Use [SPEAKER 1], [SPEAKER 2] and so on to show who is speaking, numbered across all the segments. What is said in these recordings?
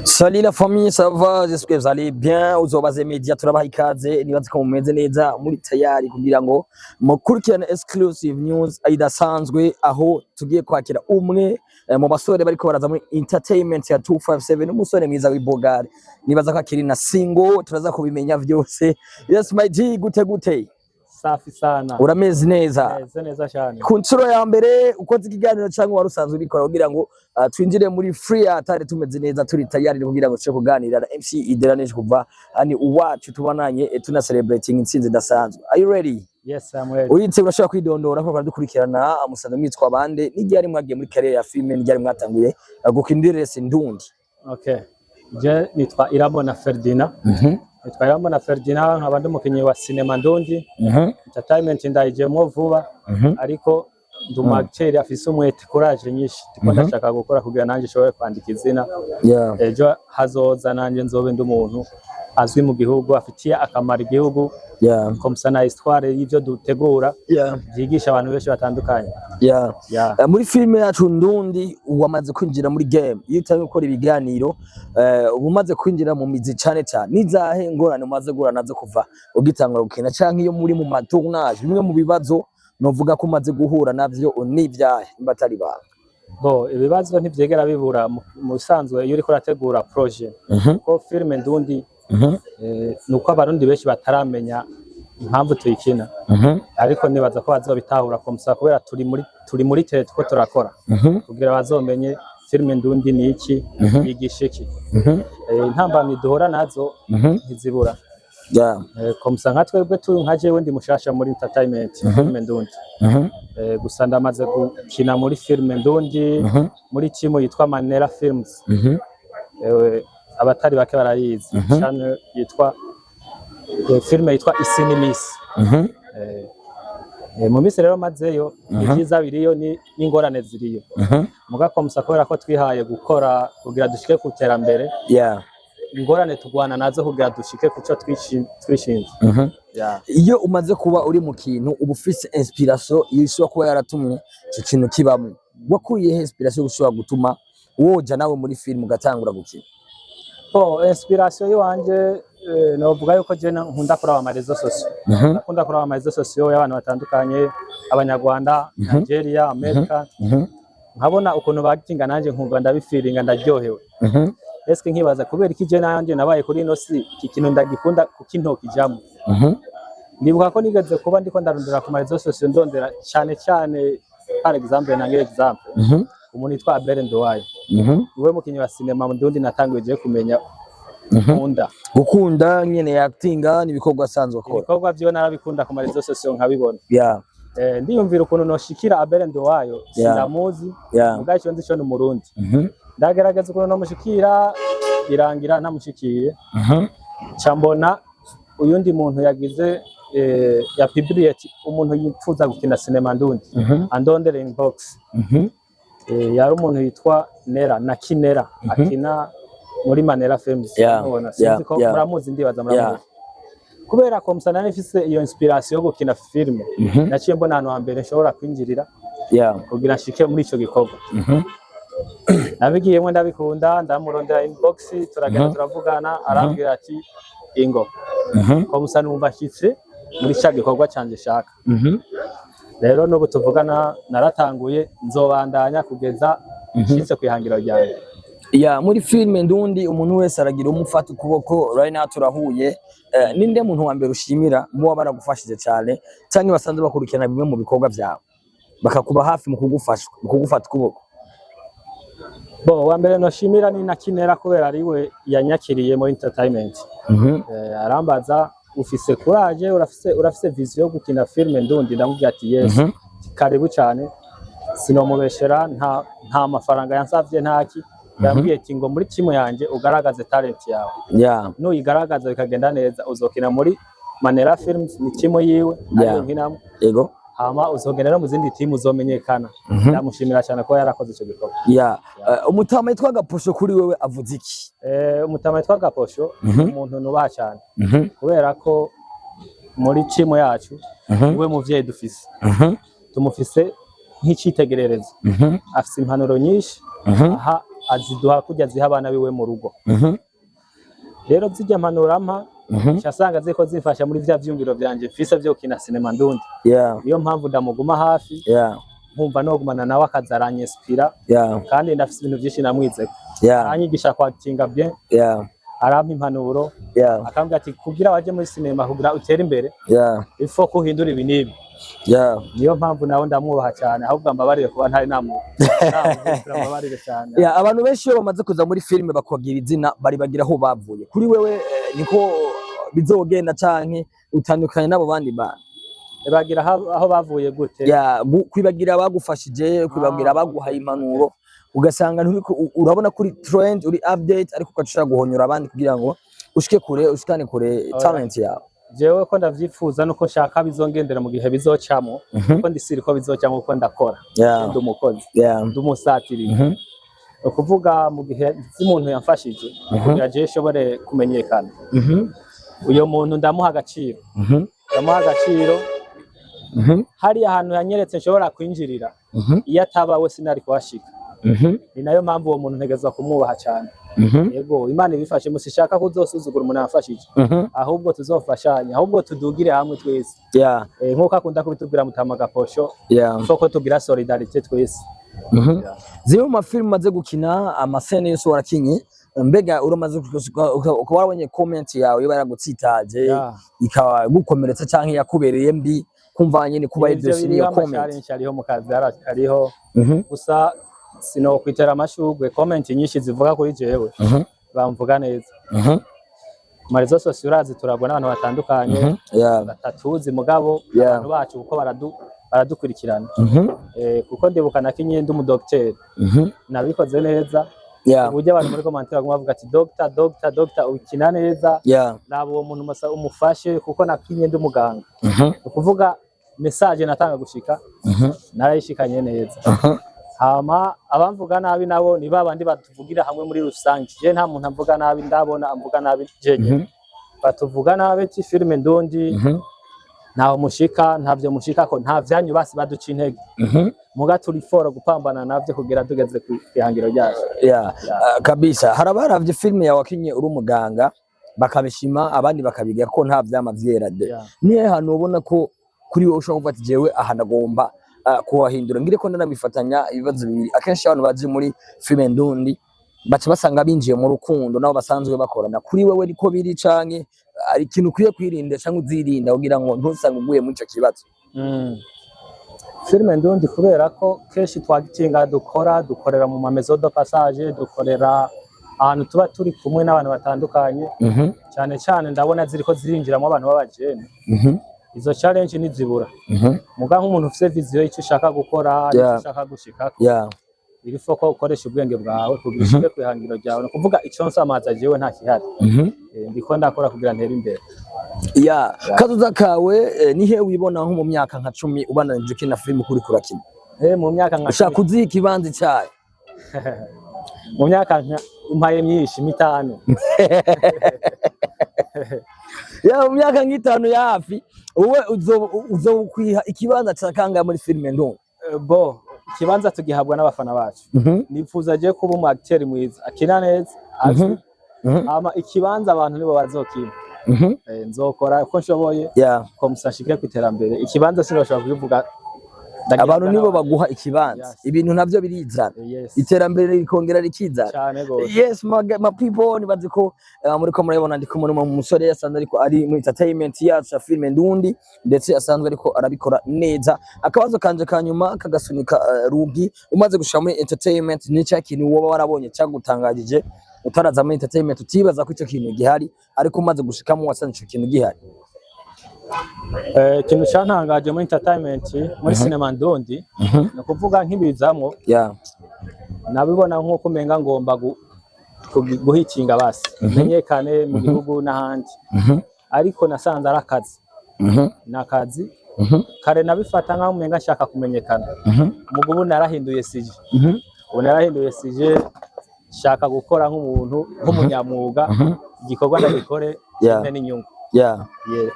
[SPEAKER 1] Salut la famille, ça va? J'espère que vous allez bien. Uzobaze Media turabaha ikaze, nibaze ko mumeze neza, muri tayari kugira ngo mukurikirane exclusive news idasanzwe, aho tugiye kwakira umwe mu basore bariko baraza muri entertainment ya 257, umusore mwiza w'Ibogare. Nibaza ko akiri na single, turaza kubimenya vyose. Yes my G, gute gute?
[SPEAKER 2] Safi sana.
[SPEAKER 1] Urameze neza?
[SPEAKER 2] Meze neza cyane.
[SPEAKER 1] Ku nshuro ya mbere ukoze ikiganiro cyangwa wari usanzwe ubikora, kugira ngo twinjire muri free atari tumeze neza, turi tayari kugira ngo tushobore kuganira na MC Ideraneje kuva hani uwacu tubananye, tuna celebrating intsinzi idasanzwe. Are you ready?
[SPEAKER 2] Yes, I'm ready.
[SPEAKER 1] Uritse urashobora kwidondora ko baradukurikirana, musanzwe mwitwa bande, n'igihe mwagiye muri carrière ya film, n'igihe mwatanguye gukina irese ndundi?
[SPEAKER 2] Okay. Je nitwa Irambona Ferdinand. Nitwa Irambona Ferdinand, nkaba ndi umukinnyi wa sinema ndundi. Entertainment ndayijemwo vuba, ariko ndi umu acteur afise umwete, courage nyinshi. Ndiko ndashaka gukora kugira nanje nshobore kwandika izina. Ejo hazoza nanje nzobe ndi umuntu azwi mu gihugu, afitiye akamaro igihugu. Comme ça na histoire y'ivyo dutegura vyigisha abantu benshi batandukanye. Yeah.
[SPEAKER 1] Muri filime yacu ndundi wamaze kwinjira muri game, iyo utari gukora ibiganiro uba umaze kwinjira mu mizi cane cane. Nizahe ngorane umaze guhura nazo kuva ugitangura gukina, canke iyo muri mu matournage, bimwe mu bibazo novuga ko umaze guhura navyo n'ivyahe, nimba atari banga?
[SPEAKER 2] Bo, ibibazo ntivyigera bibura mu bisanzwe iyo uriko urategura projet, kuko filime ndundi nuko Abarundi benshi bataramenya impamvu tuyikina, ariko nibaza ko bazobitahura comme ça, kubera turi muri tele tuko turakora kugira bazomenye filime ndundi ni iki, yigisha iki. Intambamyi duhura nazo ntizibura. Comme ça nka twebwe tu nka jewe ndi mushasha muri entertainment filime ndundi. Gusa ndamaze gukina muri filime ndundi muri timu yitwa Manera Films. Abatari bake barayizi. Channel yitwa filime yitwa Isi n'Imisi. Mu misi rero mazeyo, ibyiza biriyo n'ingorane ziriyo. Muga comme ça kubera ko twihaye gukora kugira dushike ku terambere, ingorane tugwana nazo kugira dushike ku cyo twishinze. Yeah.
[SPEAKER 1] Iyo umaze kuba uri mu kintu, uba ufise inspiration ishobora kuba yaratumye ico kintu kibamwo. Wakuyehe inspiration ushobora gutuma woja nawe muri film ugatangura gukina?
[SPEAKER 2] Bon, inspiration yiwanje, novuga yuko je nkunda kuraba ama réseaux sociaux. Nakunda kuraba ama réseaux sociaux y'abantu batandukanye, Abanyarwanda, Nigeria, Amerika, nkabona ukuntu bakitinga, nanje nkumva ndabifiringa, ndaryohewe. Eske nkibaza kubera iki je nanje nabaye kuri ino si iki kintu ndagikunda, kuki ntokijamwo? Ndibuka ko nigeze kuba ndiko ndarondera ku ma réseaux sociaux, ndondera cyane cyane, par exemple, nange exemple, umuntu yitwa Abel Nduwayo, niwe mukinyi wa sinema mu Ndundi natanguye je kumenya, nkunda.
[SPEAKER 1] Gukunda nyene actinga n'ibikorwa asanzwe akora.
[SPEAKER 2] Ibikorwa vyiwe narabikunda ku ma réseaux sociaux nkabibona. Ndiyumvira ukuntu noshikira Abel Nduwayo. Sindamuzi, mugabo ico nzi co ni Umurundi. Ndagerageza ukuntu nomushikira, birangira ntamushikiye. Ca mbona uyundi muntu yagize ya publié ati umuntu yipfuza gukina sinema ndundi andondere inbox. Yari umuntu yitwa Nera na Kinera akina muri Manera Films. Mubona, sinzi ko muramuzi, ndibaza muramuzi. Kubera ko musa nari mfise iyo inspiration yo gukina filme, naciye mbona ahantu hambere nshobora kwinjirira kugira nshike muri ico gikorwa. Nabigiyemwo ndabikunda, ndamurondera inbox, turagenda, turavugana, arambwira ati ingo. Ko musa numva nshitse muri ca gikorwa canje shaka. Rero n'ubu tuvugana naratanguye, nzobandanya kugeza nshitse kwihangiro ryanje.
[SPEAKER 1] Ya, muri filime ndundi umuntu wese aragira umufata ukuboko. Right now turahuye, ninde muntu wa mbere ushimira muba baragufashije cyane, cyangwa basanzwe bakurikirana bimwe mu bikorwa byawe, bakakuba hafi mu kugufasha, mu kugufata ukuboko?
[SPEAKER 2] Bo, wa mbere noshimira ni Nakinera, kubera ariwe yanyakiriye muri entertainment. Arambaza ufise courage, urafise vision yo gukina filme ndundi? Ndamubwira ati yes. Karibu cyane. Sinomubeshera, nta mafaranga yansavye, ntaki yambwiye, ati ngo muri timu yanje ugaragaze talent yawe, nuyigaragaza bikagenda neza uzokina muri Manera Films, ni timu yiwe ariyo nkinamo, hama uzogenda no mu zindi timu uzomenyekana. Ndamushimira cyane kuba yarakoze ico gikorwa.
[SPEAKER 1] Ya, umutama yitwa Gaposho kuri wewe avuze iki?
[SPEAKER 2] Umutama witwa Gaposho, umuntu nubaha cyane, kubera ko muri timu yacu niwe muvyeyi dufise, tumufise nk'icitegererezo. Afise impanuro nyinshi aha. Aziduha kurya ziha abana biwe mu rugo. Rero zirya mpanuro ampa, nsanga ziko zimfasha muri vya vyumviro vyanje mfise vyo gukina sinema ndundi. Niyo mpamvu ndamuguma hafi, nkumva nogumana nawe akaza aranyinspira, kandi ndafise ibintu vyinshi namwizeko. Aranyigisha kwakitinga bien, arampa impanuro, akambwira ati kugira waje muri sinema, kugira utere imbere, il faut ko uhindura ibi n'ibi. Niyo mpamvu nawe ndamwubaha cyane, ahubwo mbabarire kuba ntari mbabarire cyane.
[SPEAKER 1] Yeah, abantu benshi iyo bamaze kuza muri filime bakagira izina, bari bagira aho bavuye. Kuri wewe niko bizogenda canke utandukanye n'abo bandi bantu?
[SPEAKER 2] Bagira aho bavuye gute?
[SPEAKER 1] Yeah, kwibagira abagufashije, kwibagira abaguhaye impanuro, ugasanga nturiko urabona kuri trend, uri update, ariko ugaca ushaka guhonyora abandi kugira ngo ushike kure, ushikane kure
[SPEAKER 2] Oya.
[SPEAKER 1] talent yawe.
[SPEAKER 2] Jewe ko ndavyifuza nuko nshaka bizongendera mu gihe bizocamo, kuko ndisiri ko bizocamo, kuko ndakora, ndi umukozi, ndi umusatirizi. Ni ukuvuga mu gihe nzi umuntu yamfashije kugira jewe nshobore kumenyekana, uyo muntu ndamuha agaciro, ndamuha agaciro. Hariya ahantu yanyeretse nshobora kwinjirira, iyo ataba we sinari kuhashika. Ni nayo mpamvu uwo muntu ntegezwa kumwubaha cyane. Yego, Imana ibifashe, musishaka ko uzosuzugura umuntu yamfashije, ahubwo tuzofashanya, ahubwo tudugire hamwe twese. Nk'uko akunda kubitubwira Mutama Gaposho, ko tugira solidarité twese.
[SPEAKER 1] Zimwe mu mafilime umaze gukina, amascènes yose warakinye, mbega uramaze ukaba warabonye comment yawe iba yaragutsitaje, ikaba gukomeretsa canke yakubereye mbi, kumva nyene kuba
[SPEAKER 2] Ivyo
[SPEAKER 1] yidose
[SPEAKER 2] biriho
[SPEAKER 1] niyo
[SPEAKER 2] ama
[SPEAKER 1] comment?
[SPEAKER 2] challenge ariho mu kazi, ariho. Gusa sinokwitera amashurwe, comment nyinshi zivuga kuri jewe, bamvuga neza. Mu réseaux sociaux urazi turabona abantu batandukanye, batatuzi, mugabo abantu bacu kuko baradukurikirana. Kuko ndibuka nakinye ndi umudokiteri, nabikoze neza, uburyo abantu muri commentaire baguma bavuga ati: "Doctor, doctor, doctor, ukina neza." Naba uwo muntu umufashe, kuko nakinye ndi umuganga. Ni ukuvuga message natanga gushika, narayishikanye neza. Hama abamvuga nabi nabo ni babandi batuvugira hamwe muri rusange. Je nta muntu amvuga nabi ndabona amvuga nabi jenyine. Batuvuga nabi ati filime ndundi ntaho mushika, ntavyo mushikako, nta vyanyu, basi baduca intege. Muga turi fort gupambana navyo kugira tugeze ku ihangiro ryacu.
[SPEAKER 1] Kabisa hari abaravye filime yawe wakinye uri umuganga bakabishima, abandi bakabiga ko nta vyama vyera de. Nihe hantu ubona ko kuri wowe ushobora kuvuga ati jewe aha ndagomba kuhahindura, ngire ko ndanabifatanya ibibazo bibiri? Akenshi abantu baje muri filime ndundi baca basanga binjiye mu rukundo nabo basanzwe bakorana. Kuri wewe niko biri, canke ari ikintu ukwiye kwirinda canke uzirinda kugira ngo ntusange uguye muri ico kibazo?
[SPEAKER 2] Filime ndundi, kubera ko kenshi twagitinga dukora, dukorera mu maison de passage, dukorera ahantu tuba turi kumwe n'abantu batandukanye. Cyane cyane ndabona ziriko zirinjiramo abantu b'abajene. Izo challenge ntizibura, muga nk'umuntu ufise vision y'icyo ushaka gukora n'icyo ushaka gushikako, il faut ko ukoresha ubwenge bwawe kugira ushike ku ihangiro ryawe. Ni ukuvuga ico nsamaza jewe nta kihari. Ndiko ndakora kugira ntere imbere.
[SPEAKER 1] Ya, kazoza kawe, nihe wibona nko mu myaka nka 10 ubandanije ukina filime kuri kurakina?
[SPEAKER 2] Mu myaka nka
[SPEAKER 1] Ushaka kuziha ikibanza cyayo?
[SPEAKER 2] Mu myaka nka umpaye myinshi, 5.
[SPEAKER 1] Ya, mu myaka nk'itanu ya hafi, wowe uzokwiha ikibanza ca kangahe muri filime ndundi?
[SPEAKER 2] Bo ikibanza tugihabwa n'abafana bacu. Nifuza je kuba umu acteur mwiza akina neza azwi, hama ikibanza abantu nibo bazokima. Nzokora uko nshoboye ko musashike ku iterambere. Ikibanza sinashobora kubivuga, ndagihabwa
[SPEAKER 1] Abantu nibo
[SPEAKER 2] n'abantu.
[SPEAKER 1] baguha ikibanza. Ibintu navyo birizana. Iterambere rikongera rikizana.
[SPEAKER 2] Cyane gose.
[SPEAKER 1] Yes, my people, nibaze ko muriko murabibona, ndi kumwe n'umusore asanzwe ariko ari muri entertainment yacu ya filime ndundi, ndetse asanzwe ariko arabikora neza. Akabazo kanje ka nyuma kagasunika, rugi umaze gushika muri entertainment, ni cya kintu woba warabonye cyagutangajije utaraza muri entertainment, utibaza ko ico kintu gihari, ariko umaze gushikamo wasanze ico kintu gihari?
[SPEAKER 2] Ikintu cyantangaje muri entertainment, muri cinema ndundi, ni ukuvuga nk'ibizamwo, nabibona nk'uko umenga ngomba guhitinga basi menyekane mu gihugu n'ahandi, ariko nasanze ari akazi. Ni akazi. Kare nabifata nk'aho umenga nshaka kumenyekana, mugo ubu narahinduye sujet. Ubu narahinduye sujet, nshaka gukora nk'umuntu, nk'umunyamwuga, igikorwa ndagikore kimwe n'inyungu. Yeah,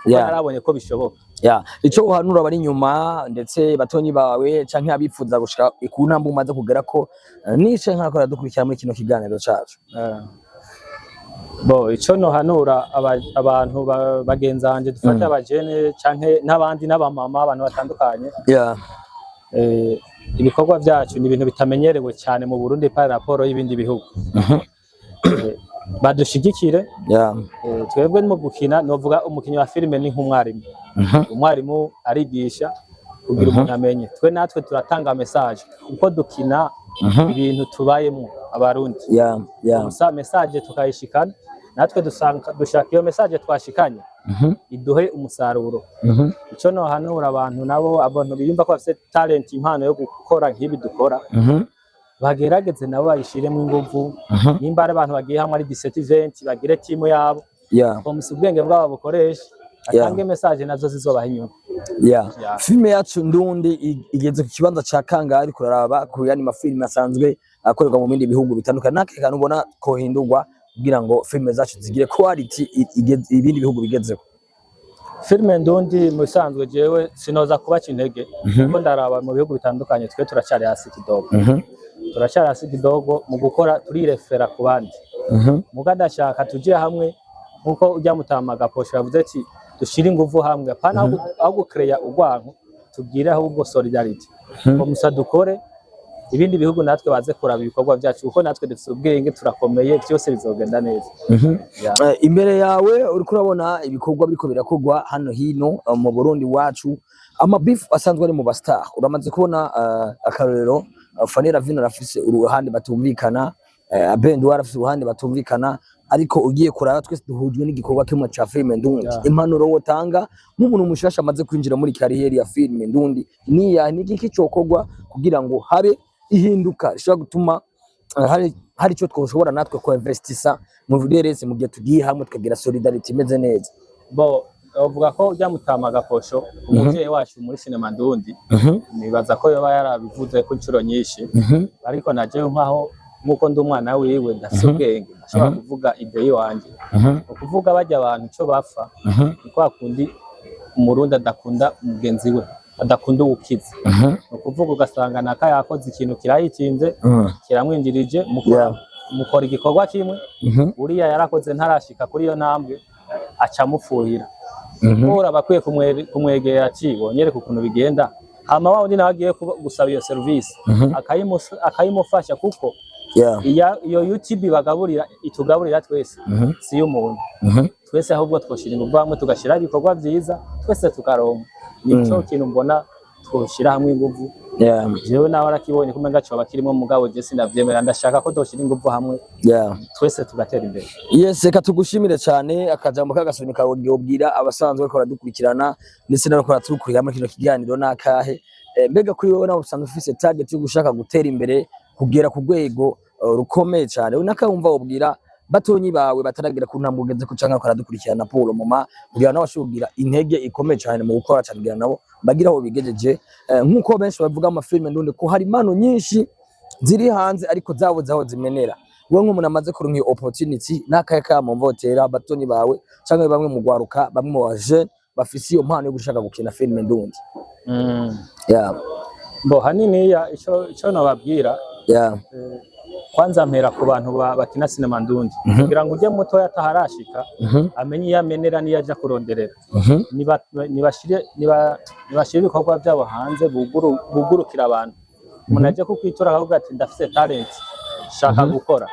[SPEAKER 2] kuko narabonye ko bishoboka.
[SPEAKER 1] Yeah. Ico uhanura abari inyuma ndetse batonyi bawe canke abifuza gushika ku ntambwe umaze kugera ko nice nkako radukurikira muri kino kiganiro cacu?
[SPEAKER 2] Bo, ico nohanura abantu bagenzi banje, dufate abajene canke n'abandi n'abamama, abantu batandukanye, ibikorwa vyacu ni ibintu bitamenyerewe cyane mu Burundi par rapport y'ibindi bihugu. Badushigikire. Twebwe mu gukina, novuga umukinyi wa filime ni nk'umwarimu. Umwarimu arigisha kugira umuntu amenye. Twe natwe turatanga message uko dukina ibintu tubayemwo Abarundi. Gusa message tukayishikana, natwe dusanga dushaka iyo message twashikanye iduhe umusaruro. Ico nohanura abantu nabo, abantu biyumva ko bafite talent, impano yo gukora nk'ibi dukora, bagerageze nabo bayishiremo inguvu. Nimba ari abantu bagiye hamwe ari 17, 20, bagire timu yabo, komisa ubwenge bwabo bukoresha, atange message nazo zizobaha inyungu. Yeah.
[SPEAKER 1] Filime yacu Ndundi igeze ku kibanza ca kangahe ariko uraraba ku yandi mafilime asanzwe akorerwa mu bindi bihugu bitandukanye? Nakahe kantu ubona kohindurwa kugira ngo filime zacu zigire quality ibindi bihugu bigezeho?
[SPEAKER 2] Filime Ndundi, mu bisanzwe jewe sinoza kubaca intege, kuko ndaraba mu bihugu bitandukanye, twe turacyari hasi kidogo. Turacyari hasi kidogo mu gukora, turirefera ku bandi. Muga ndashaka tujye hamwe, nkuko ujya mutama Gaposho yavuze ati dushire inguvu hamwe, apana aho gucreya urwanko, tugire ahubwo solidarity, ngo musa dukore ibindi bihugu natwe baze kuraba ibikorwa byacu, kuko natwe dufite ubwenge, turakomeye, byose bizogenda neza. Yeah.
[SPEAKER 1] Imbere yawe uriko urabona ibikorwa biriko birakorwa hano hino mu Burundi wacu, amabifu asanzwe ari mu ba star. Uramaze kubona akarorero, Fanny Ravine arafise uruhande batumvikana, Abendu arafise uruhande batumvikana, ariko ugiye kuraba twese duhujwe n'igikorwa kimwe ca filime Ndundi. Impanuro wotanga nk'umuntu mushasha amaze kwinjira muri carrière ya filime Ndundi niya ni igiki cokorwa kugira ngo habe ihinduka rishobora gutuma hari icyo twoshobora natwe ko investisa mu burerese mu gihe tugiye hamwe tukagira solidarity imeze neza?
[SPEAKER 2] Bo, bavuga ko ujya mutama Gaposho, umuvyeyi wacu muri sinema Ndundi, nibaza ko yoba yarabivuze ko inshuro nyinshi, ariko najewe nkaho nkuko ndi umwana wiwe, ndafise ubwenge, ndashobora kuvuga idée yiwanje. Ukuvuga bajya abantu ico bapfa ni kwa kundi Umurundi adakunda mugenzi we, adakunda uwukize. Ni ukuvuga ugasanga naka yakoze ikintu kirayitinze, kiramwinjirije, mukora mukora igikorwa kimwe, uriya yarakoze ntarashika kuri iyo ntambwe, aca amufuhira. Ura bakwiye kumwegera ati wonyereka ukuntu bigenda, hama wa wundi nawe agiye gusaba iyo service akayimufasha, kuko iyo YouTube bagaburira, itugaburira twese, si y'umuntu twese. Ahubwo twoshira ingufu hamwe, tugashira ibikorwa vyiza, twese tukaronka. Nico kintu mbona twoshira hamwe ingufu. Jewe nawe arakibonye ko umenga coba kirimo, mugabo je sinavyemera. Ndashaka ko twoshira ingufu hamwe, twese tugatera imbere.
[SPEAKER 1] Yes, reka tugushimire cyane. Akajambo k'agasoni kawe ubwira abasanzwe bariko baradukurikirana ndetse n'abariko baratukurikira muri kino kiganiro n'akahe? Mbega kuri wowe nawe usanzwe ufise target yo gushaka gutera imbere, kugera ku rwego rukomeye cyane, n'akawumva wobwira batonyi bawe bataragera ku ntambwe ugeze ko canke bariko baradukurikirana pour le moment, kugira nabo bashobore kugira intege ikomeye cyane mu gukora cyane, kugira nabo bagira aho bigejeje? Nk'uko benshi bavuga mu mafilime Ndundi ko hari impano nyinshi ziri hanze ariko zabuze aho zimenera, wowe nk'umuntu amaze kuronka iyo opportunity, n'akahe kamo mvotera batonyi bawe canke bamwe mu gwaruka, bamwe mu ba jeune bafise iyo mpano yo gushaka gukina filime Ndundi?
[SPEAKER 2] Bo, haniniya ico nobabwira, kwanza mpera ku bantu bakina sinema Ndundi, kugira ngo ujye mutoya ataharashika amenye iyo amenera n'iyo aja kuronderera. Nibashire ibikorwa byabo hanze, bugurukira abantu. Umuntu aje kukwitura akavuga ati ndafise talent, shaka gukora,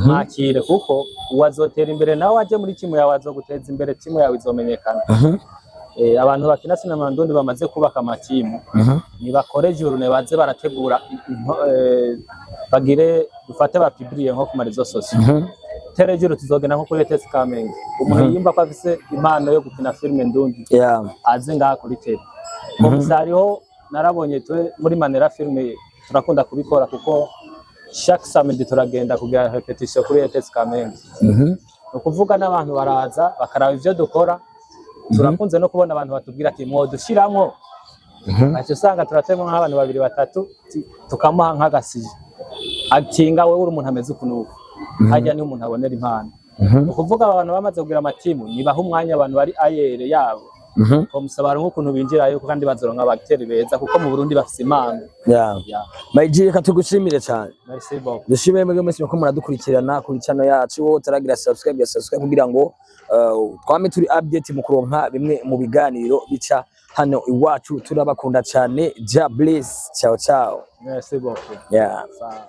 [SPEAKER 2] mwakire, kuko uwazotera imbere nawe aje muri timu yawe azoguteza imbere, timu yawe izomenyekana. Abantu bakina sinema Ndundi bamaze kubaka amatimu, nibakore journée, baze barategura bagire dufate bapibriye nko ku ma réseaux sociaux. Tere juru tuzogenda nko kuri ETS Kamenge, umuntu yiyumva ko afise impano yo gukina filime Ndundi aze ngaha kuri tele. Gusa hariho narabonye, twe muri Manera Filime turakunda kubikora, kuko chaque samedi turagenda kugira répétition kuri ETS Kamenge. Ni ukuvuga n'abantu baraza bakaraba ivyo dukora. Turakunze no kubona abantu batubwira ati mwodushiramwo, aca usanga turatemwa nk'abantu babiri batatu, tukamuha nk'agasije akinga, wewe uri umuntu ameze uku n'uku. Harya niho umuntu abonera impano. Ni ukuvuga abantu bamaze kugira amatimu, nibaha umwanya abantu bari ayere yabo, komusa baronke ukuntu binjirayo, kandi bazoronka aba acteur beza, kuko mu Burundi bafise impano. Yeah.
[SPEAKER 1] My G, reka tugushimire cyane.
[SPEAKER 2] Merci beaucoup.
[SPEAKER 1] Dushimire mwebwe mwese ko muradukurikirana kuri channel yacu. Wowe utaragira subscribe, ya subscribe kugira ngo twame turi update mu kuronka bimwe mu biganiro bica hano iwacu. Turabakunda cyane. Jah bless. Ciao ciao.
[SPEAKER 2] Merci beaucoup.
[SPEAKER 1] Yeah.
[SPEAKER 2] Sawa.